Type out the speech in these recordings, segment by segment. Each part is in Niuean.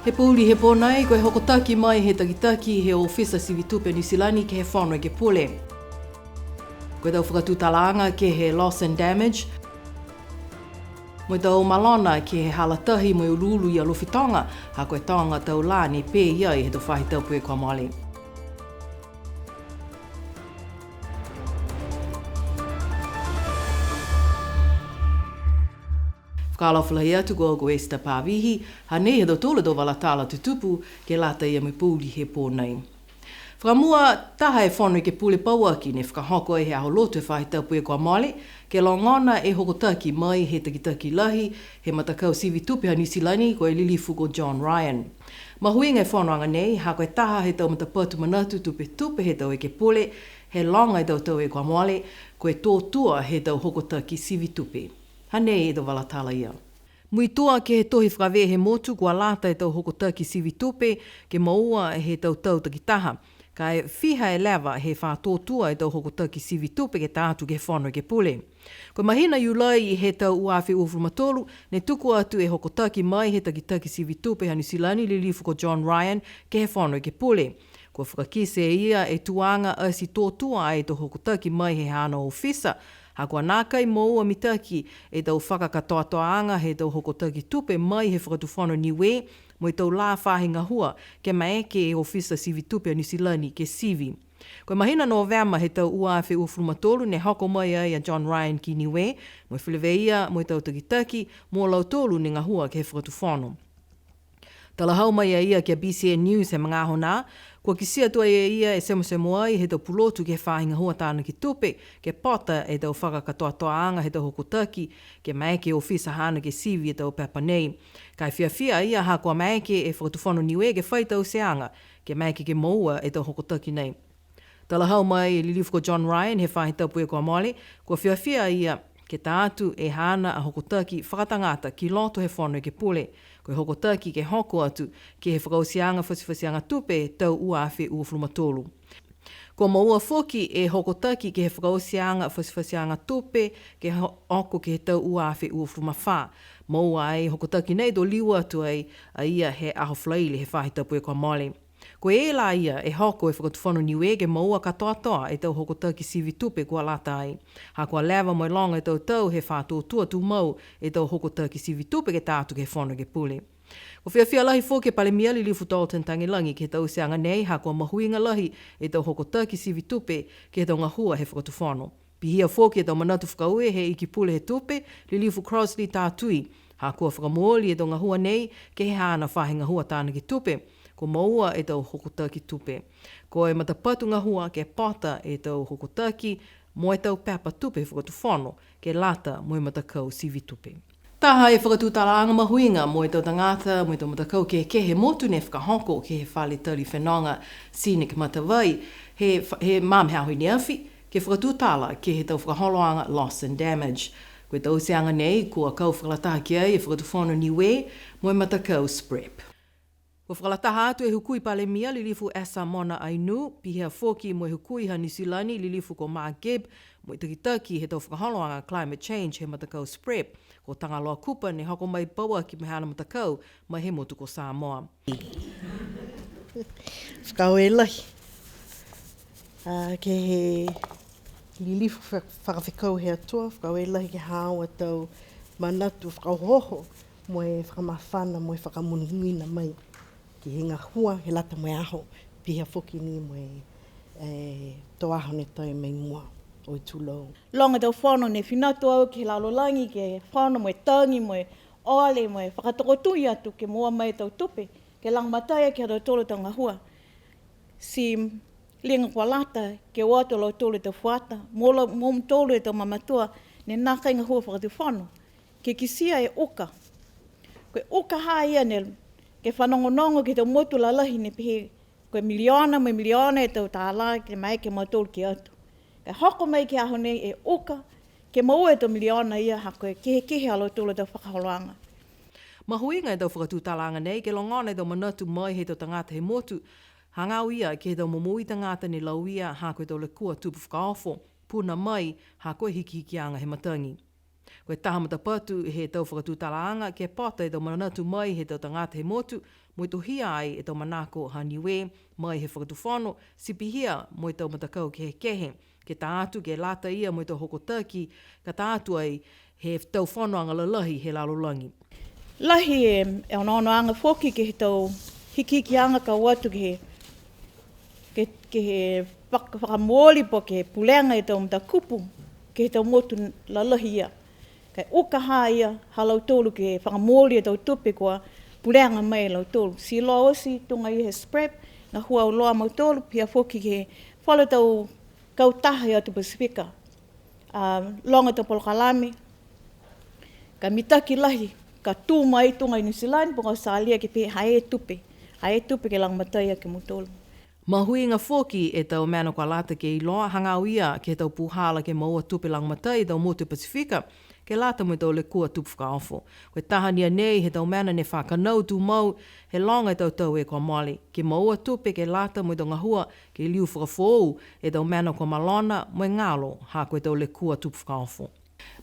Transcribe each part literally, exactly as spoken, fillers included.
He pouli he pō nei, ko e hokotaki mai he takitaki he ofisa sivi tupe Niu Silani ke he Fono Ekepule. Ko e tau fakatutalaaga ke he loss and damage, mo e tau malona ke he hala tahi mo e uluulu i Alofi Toga, ha ko e toga tau lā ne pē i ai he tau faahi tapu kua mole. Fakaalofa lahi atu, ko au ko Esther Pavihi, ha nei ha tautolu a tau vala tala tutupu ke lata ia mo e pouli he pō nei. Fakamua, taha e Fono Ekepule pauaki ne fakahoko ai he aho Lotu he faahi tapu kua mole, ke logona e hokotaki mai he takitaki lahi he matakau sivi tupe ha Niu Silani, ko e Lilifu ko John Ryan. Mahuiga e fonoaga nei, ha ko e taha he tau matapatu manatu tupetupe he tau ekepule, he loga e tau tau kua mole, ko e tō tua he tau hokotaki sivi tupe. Ha nei e tau vala tala ia. Muitua ke he tohi fakavē he motu, kua lata e tau hokotaki sivi tupe ke moua he tau tau takitaha. Ka e fiha e leva he fa tō tua e tau hokotaki sivi tupe ke ta atu ke he Fono Ekepule. Ko e mahina Iulai he tau ua afe uafulu ma tolu, ne tuku atu e hokotaki mai he takitaki sivi tupe ha Niu Silani, Lilifu ko John Ryan, ke he Fono Ekepule. Kua fakakite e ia e tuaga ati tō tua ai e tau hokotaki mai he haana ofisa, ha kua nākai moua mitaki e tau fakakatoatoaaga he tau hokotaki tupe mai he Fakatufono Niue, mo e tau lā faahi gahua, ke maeke e ofisa sivi tupe a Niu Silani ke sivi. Ko e mahina Novema he tau ua afe uafulu ma tolu ne hoko mai ai a John Ryan ki Niue, mo e feleveia mo e tau takitaki, mo lautolu ne gahua ke he Fakatufono. Talahau mai a ia ki a B C N News he magaaho nā, kua kitia tuai e ia e semosemo ai he tau pulotu ke he faahi gahua tānaki tupe, ke pota e tau fakakatoatoaaga he tau hokotaki, ke maeke e ofisa haana ke sivi e tau pepa nei. Ka e fiafia a ia ha kua maeke e Fakatufono Niue ke fai tauteaga, ke maeke ke moua e tau hokotaki nei. Talahau mai e Lilifu ko John Ryan he faahi tapu kua mole, kua fiafia a ia ke ta atu e haana a hokotaki fakatagata ki loto he Fono Ekepule, ko e hokotaki ke hoko atu ke he fakaotiaga fatifatiaga tupe tau ua afe uafulu ma tolu. Kua moua foki e hokotaki ke he fakaotiaga fatifatiaga tupe ke ho-, hoko ke he tau ua afe uafulu ma fā. Moua ai e hokotaki nei to liu atu ai a ia he aho Falaile he faahi tapu kua mole. Ko e lā ia e hoko e Fakatufono Niue ke moua katoatoa e tau hokotaki sivi tupe kua lata ai. Ha kua leva mo e loga e tau tau he fa tō tua tumau e tau hokotaki sivi tupe ke ta atu ke he Fono Ekepule. Kua fiafia lahi foki e Palemia Lilifu Dalton Tagelagi ke he tauteaga nei, ha kua mahuiga lahi e tau hokotaki sivi tupe ke he tau gahua he Fakatufono. Pihia foki e tau manatu fakaaue he Iki Pule he Tupe, Lilifu Crossley Tatui. Ha kua fakamooli e tau gahua nei ke he haana faahi gahua tānaki tupe, kua moua e tau hokotaki tupe. Ko e matapatu gahua ke pota e tau hokotaki mo e tau pepa tupe he Fakatufono ke lata mo e matakau sivi tupe. Taha e fakatutalaaga mahuiga mo e tau tagata mo e tau matakau kehekehe he motu ne fakahoko ke he fale tali fenoga Scenic Matavai, he fa-, he magaaho i ne afi, ke fakatutala ke he tau fakaholoaga loss and damage. Ko e tauteaga nei, kua kau fakalataha ki ai e Fakatufono Niue mo e matakau SPREP. Kua fakalataha atu e Hukui Palemia Lilifu Esa Mona Ainuu, pihia foki mo e Hukui ha Niu Silani Lilifu ko Mark Gibb, mo e takitaki he tau fakaholoaga climate change he matakau SPREP, ko Tagaloa Cooper ne hoko mai pauaki mo e haana matakau mai he motu ko Samoa. Fakaaue lahi. A, ke he lilifu fa-, fakafekau he Atua, fakaaue lahi ke he haau a tau manatu fakaohooho, mo e fakamafana, mo e fakamonuina mai. Ke he gahua, he lata mo e aho, pihia foki ni mo e, e, tau aho ne toe mai mua, o e tulou. Loga tau fono ne fina atu au ke he lalolagi, ke fono mo e tagi, mo e ole, mo e fakatokotui atu, ke moua mai tau tupe, ke lagomatai ke he ha tautolu tau gahua. Ti liga kua lata, ke o atu a lautolu e tau fuata, mo la-, mo mutolu e tau mamatua, ne nākai gahua fakatufono. Ke kitia e uka. Ko e uka ha ia ne, ke fanogonogo ke he tau motu lalahi ne pehē, ko e miliona mo e miliona e tau tālā, ke maeke a mautolu ke o atu. Ka hoko mai ke he aho nei e uka, ke moua e tau miliona ia ha ko e kehekehe a lautolu a tau fakaholoaga. Mahuiga e tau fakatutalaaga nei, ke logona e tau manatu mai he tau tagata he motu, hagaao ia ke he tau momoui tagata ne lauia, ha ko e tau lekua tupu fakaofo, puna mai, ha ko e hikihikiaga he matagi. Ko e taha matapatu he tau fakatutalaaga ke pota e tau manatu mai he tau tagata he motu, mo e tohia ai e tau manako ha Niue mai he fakatufono, ti pihia mo e tau matakau kehekehe, ke ta atu ke lata ia mo e tau hokotaki, ka ta atu ai he tau fonoaga lalahi he lalolagi. Lahi e, e onoonoaga foki ke he tau hikihikiaga ka o atu ke he, ke, ke he fak-, fakamooli po ke pulega e tau matakupu, ke he tau motu lalahi ia. Ka e uka ha ia ha lautolu ke fakamooli e tau tupe kua pulega mai e lautolu. Ti iloa oti tuga ia he SPREP, gahua auloa a mautolu, pihia foki ke he falu tau kautaha he atu Pasifika. A, loga e tau polokalame, ka mitaki lahi, ka tū mai tuga i Niu Silani, po ke Australia ke pehē ha e tupe, ha e tupe ke lagomatai aki a mautolu. Mahuiga foki e tau mena kua lata ke iloa, hagaao ia ke he tau puhala ke moua tupe lagomatai e tau motu Pasifika, ke lata mo e tau lekua tupu fakaofo. Ko e taha ni a nei he tau mena ne fa kanau tumau he loga e tau tau e kua mole, ke moua tupe ke lata mo e tau gahua ke liu fakafoou e tau mena kua malona mo e galo, ha ko e tau lekua tupu fakaofo.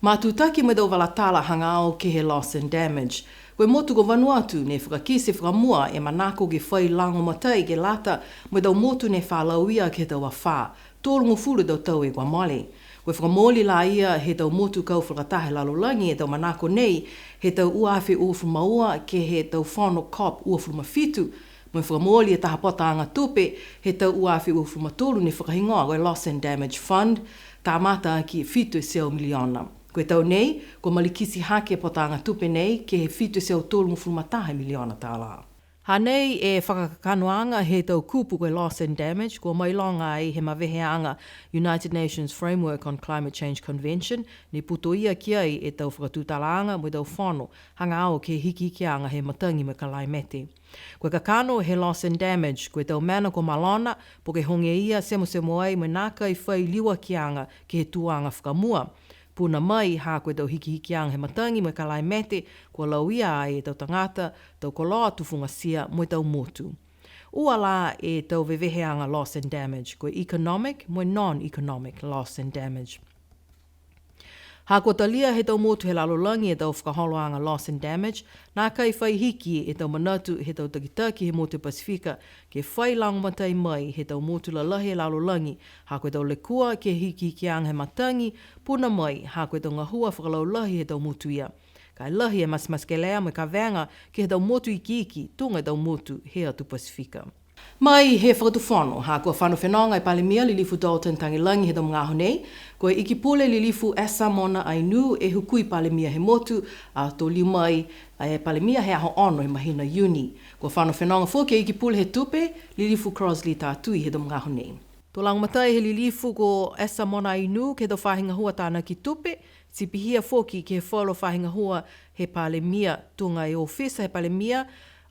Matutaki mo e tau vala tala hagaao ke he loss and damage. Ko e motu ko Vanuatu ne fakakite fakamua e manako ke fai lagomatai ke lata mo e tau motu ne fa lauia ke he tau afā tolugofulu e tau tau e kua mole. Ko e fakamooli la ia he tau motu kau fakataha he lalolagi e tau manako nei he tau ua afe uafulu ma ua ke he tau fono COP uafulu ma fitu, mo e fakamooli e taha potaaga tupe he tau ua afe uafulu ma tolu ne fakahigoa ko e Loss and Damage Fund, kamata aki fitu e teau miliona. Ko e tau nei, kua malikiti hake e potaaga tupe nei ke he fitu e teau tolugofulu ma taha miliona tālā. Hanei e fakakakanoaga he tau kupu ko e loss and damage, kua mailoga ai he maveheaga United Nations Framework on Climate Change Convention, ne putoia ki ai e tau fakatutalaaga mo e tau fono, hagaao ke he hikihikiaga he matagi mo e kalaimete. Ko e kakano he loss and damage, ko e tau mena kua malona, po ke hogeia semosemo ai mo e nākai fai liuakiaga ke he tuaga fakamua. Puna mai ha ko e tau hikihikiaga he matagi mo e kalaimete, kua lauia ai e tau tagata, tau koloa tufugatia mo e tau motu. Ua la e tau veveheaga loss and damage, ko e economic mo e non-economic loss and damage. Ha kua talia he tau motu he lalolagi e tau fakaholoaga loss and damage, nākai fai hiki e tau manatu he tau takitaki he motu Pasifika ke fai lagomatai mai he tau motu lalahi he lalolagi, ha ko e tau lekua ke he hikihikiaga he matagi, puna mai ha ko e tau gahua fakalaulahi he tau motu ia. Ka e lahi e matematekelea mo e kavega ke he tau motu ikiiki, tuga e tau motu he atu Pasifika. Mai he fakatufono, ha kua fano fenoga e Palemia Lilifu Dalton Tagelagi he tau magaaho nei, ko e Ikipule Lilifu Esa Mona Ainuu e hukui Palemia he motu, ato liu mai e Palemia he aho ono he mahina Iuni. Kua fano fenoga foki e Ikipule he Tupe, Lilifu Crossley Tatui he tau magaaho nei. To lagomatai he Lilifu ko Esa Mona Ainuu ke he tau faahi gahua tānaki tupe, ti pihia foki ke he falu faahi gahua he Palemia, tuga e ofisa he Palemia,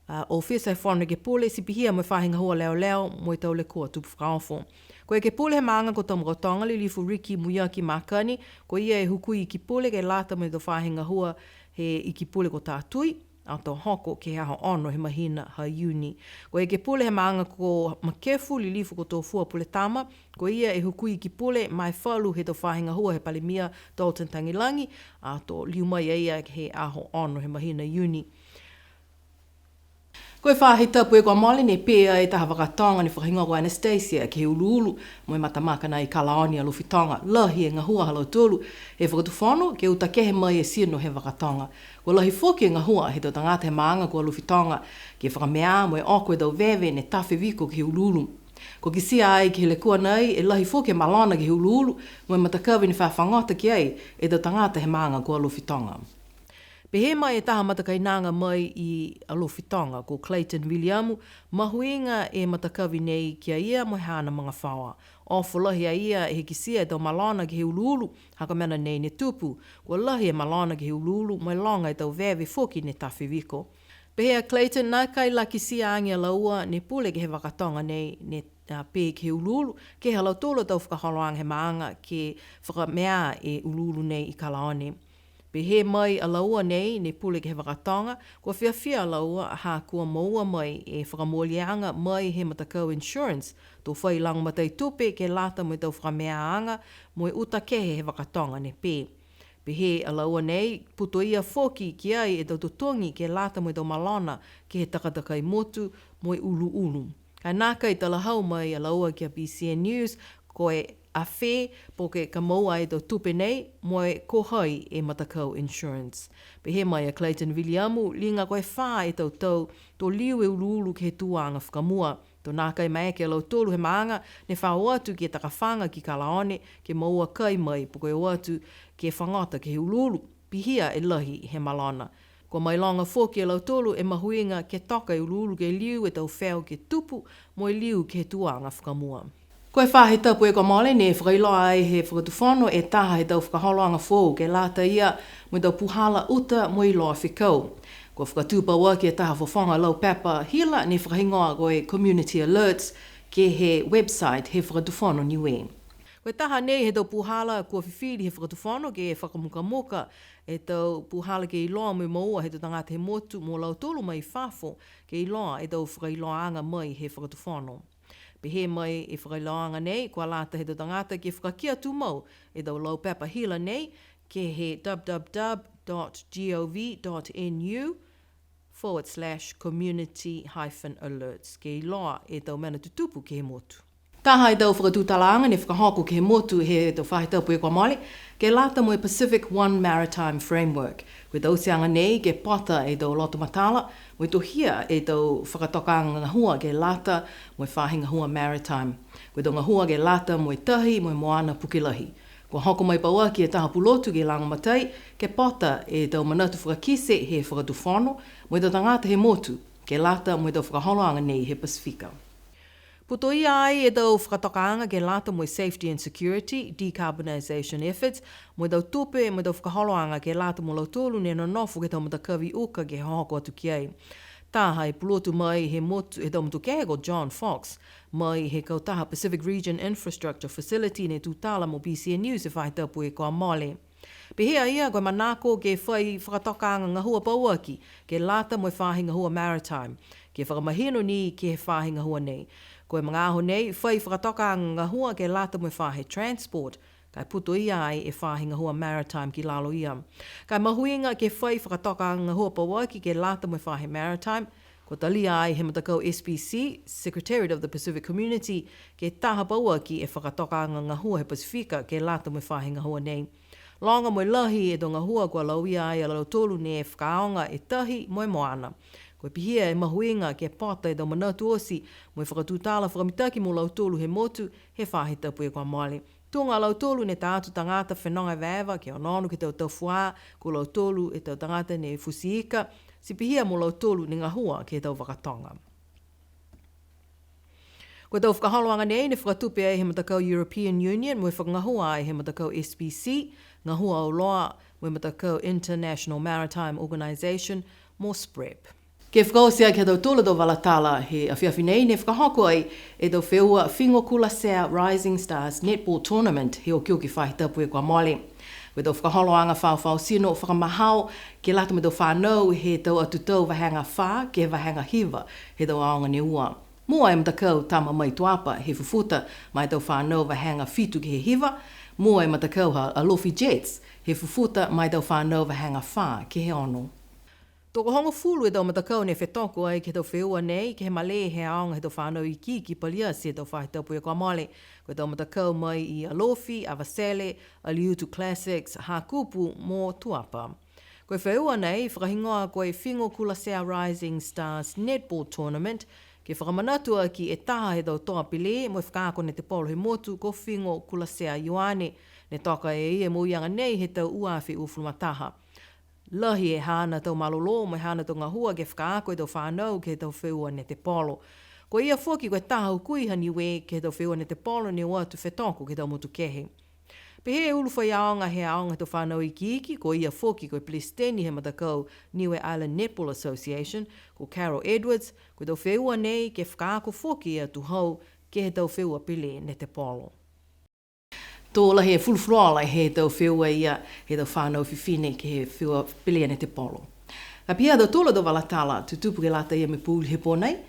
a, ofisa he Fono Ekepule, ti pihia mo e faahi gahua leoleo mo e tau lekua tupu fakaofo. Ko e Ekepule he maaga ko Tamakautoga, Lilifu Ricky Muiaki Makani, ko ia e hukui Ikipule ke lata mo e tau faahi gahua he Ikipule ko Tatui, ato hoko ke he aho ono he mahina ha Iuni. Ko e Ekepule he maaga ko Makefu, Lilifu ko Tofua Puletama, ko ia e hukui Ikipule ma e falu he tau faahi gahua he Palemia Dalton Tagelagi, ato liu mai a ia he aho ono he mahina Iuni. Ko e faahi tapu e kua mole ne pē ai e taha vakatoga ne fakahigoa ko Anastasia ke he uluulu mo e matamaka nā i Kalaone, Alofi Toga. Lahi e gahua ha lautolu he fakatufono ke uta kehe mai e tino he vakatoga. Kua lahi foki e gahua he tau tagata he maaga ko Alofi Toga ke fakameā mo e oko e tau veve ne tafe viko ke he uluulu. Kua kitia ai ke he lekua nei e lahi foki e malona ke he uluulu mo e matakavi ne fa fagota ki ai e tau tagata he maaga ko Alofi Toga. Pehē mai e taha matakainaga mai i Alofi Toga, ko Clayton Viliamu, mahuiga e matakavi nei ki a ia mo e haana magafaoa. Ofo lahi a ia he kitia e tau malona ke he uluulu, ha ko e mena nei ne tupu, kua lahi e malona ke he uluulu, mo e loga e tau veve foki ne tafe viko. Pehē a Clayton, nākai la kitia age a laua ne pule ke he vakatoga nei, ne, a, pē ke he uluulu, ke he ha lautolu a tau fakaholoaga he maaga ke fakameā e uluulu nei i Kalaone. Pehē mai a laua nei, ne pule ke he vakatoga, kua fiafia a laua, ha kua moua mai e fakamooliaga mai he matakau insurance, to fai lagomatai tupe ke lata mo e tau fakameāaga, mo e uta kehe he vakatoga ne pē. Pehē a laua nei, putoia foki ki ai e tau totogi ke lata mo e tau malona ke he takatakai motu mo e uluulu. Ka e nākai talahau mai a laua ki a B C N News, ko e a fē, po ke ka moua e tau tupe nei, mo e ko hai e matakau insurance. Pehē mai a Clayton Viliamu, liga ko e fā e tau tau, to liu e uluulu ke he tuaga fakamua. To nākai maeke a lautolu he maaga, ne fa o atu ke takafaga ki Kalaone, ke moua kai mai, po ke o atu ke fagota ke he uluulu. Pihia e lahi he malona. Kua mailoga foki e lautolu e mahuiga ke toka e uluulu ke liu e tau feo ke tupu mo e liu ke he tuaga fakamua. Ko e faahi tapu e kua mole ne fakailoa ai he Fakatufono e taha he tau fakaholoaga foou ke lata ia mo e tau puhala uta mo e iloa fekau. Kua fakatū pauaki e taha fofoga lau pepa hila ne fakahigoa ko e Community Alerts ke he website he Fakatufono Niue. Ko e taha nei he tau puhala kua fifili he Fakatufono ke fakamukamuka e tau puhala ke iloa mo e moua he tau tagata he motu mo lautolu mai fafo ke iloa e tau fakailoaaga mai he Fakatufono. Pehē mai e fakailoaaga nei, kua lata he tau tagata ke fakakia tumau e tau lau pepa hila nei ke he w w w dot g o v dot n u forward slash community hyphen alerts ke iloa e tau mena tutupu ke he motu. Taha e tau fakatutalaaga ne fakahoko ke he motu he tau faahi tapu e kua mole, ke lata mo e Pacific One Maritime Framework. Ko e tauteaga nei ke pota e tau loto matala, mo e tohia e tau fakatokaaga gahua ke lata mo e faahi gahua maritime. Ko e tau gahua ke lata mo e tahi mo e moana puke lahi. Kua hoko mai pauaki e taha pulotu ke lagomatai, ke pota e tau manatu fakakite he Fakatufono, mo e tau tagata he motu, ke lata mo e tau fakaholoaga nei he Pasifika. Putoia ai e tau fakatokaaga ke lata mo e safety and security, decarbonisation efforts, mo e tau tupe, mo e tau fakaholoaga ke lata mo lautolu ne nonofo ke he tau matakavi uka ke hohoko atu ki ai. Taha e pulotu mai he motu, he tau motu kehe ko John Fox, mai he kautaha Pacific Region Infrastructure Facility ne tutala mo B C N News he faahi tapu e kua mole. Pehē a ia ko e manako ke fai fakatokaaga gahua pauaki, ke lata mo e faahi gahua maritime, ke fakamahino ni ke he faahi gahua nei. Ko e magaaho nei, fai fakatokaaga gahua ke lata mo e faahi transport, ka e putoia ai e faahi gahua maritime ki lalo ia. Ka e mahuiga ke fai fakatokaaga gahua pauaki ke lata mo e faahi maritime, kua talia ai he matakau S P C, Secretariat of the Pacific Community, ke taha pauaki e fakatokaaga gahua he Pasifika ke lata mo e faahi gahua nei. Loga mo e lahi e tau gahua kua lauia ai a lautolu ne fakaaoga e tahi mo e moana. Kua pihia e mahuiga ke pota e tau manatu oti mo e fakatutala fakamitaki mo lautolu he motu he faahi tapu e kua mole. Tuga a lautolu ne ta atu tagata fenoga evaeva ke onoono ke he tau tau fuā, ko lautolu e tau tagata ne futi ika, ti pihia mo lautolu ne gahua ke he tau vaka toga. Ko e tau fakaholoaga nei ne fakatupe ai he matakau European Union mo e fakagahua ai he matakau S P C, gahua auloa mo e matakau International Maritime Organization mo SPREP. Ke fakaoti aki ha tautolu a tau vala tala he afiafi nei ne fakahoko ai e tau feua Figo Kula Sea Rising Stars Netball Tournament he okioki faahi tapu e kua mole. Ko e tau fakaholoaga faofao tino fakamahao ke lata mo e tau fanau he tau atu tau vahega fā ke he vahega hiva he tau aoga ne ua. Mua e matakau Tama Mai Tuapa he fufuta ma e tau fanau vahega fitu ke he hiva, mua e matakau ha Alofi Jets he fufuta ma e tau fanau vahega fā ke he ono. Tokohogofulu e tau matakau ne fetoko ai ke he tau feua nei, ke he malē he aoga he tau fanau ikiiki paliati he tau faahi tapu e kua mole. Ko e tau matakau mai i Alofi, Avatele, Aliutu Classics, Hakupu mo Tuapa. Ko e feua nei, fakahigoa ko e Figo Kula Sea Rising Stars Netball Tournament, ke fakamanatu aki e taha he tau toa pelē mo e fakaako netepolo he motu ko Figo Kula Sea Ioane, ne toka e ia e mouiaga nei he tau ua afe uafulu ma taha. Lahi e haana tau malolō mo e haana tau gahua ke fakaako e tau fanau ke he tau feua netepolo. Ko ia foki ko e taha hukui ha Niue ke he tau feua netepolo ne o atu fetoko ke he tau motu kehe. Pehē e ulu faiaoga he aoga he tau fanau ikiiki, ko ia foki ko e pelesiteni he matakau Niue Island Netball Association, ko Carol Edwards, ko e tau feua nei ke fakaako foki e atuhau ke he tau feua pelē netepolo. To lahi e fulufuluola he tau feua ia he tau fanau fifine ke he feua pelē netepolo. Ka pihia ha tautolu a tau vala tala tutupu ke lata ia mo e pouli he pō nei.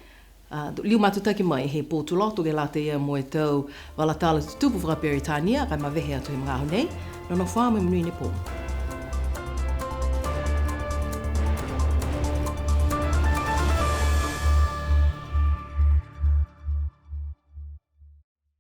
A, liu matutaki mai he pō Tuloto ke lata ia mo e tau vala tala tutupu fakaperitania, ka e mavehe atu he magaaho nei. Nonofo ā mo e monuina e pō.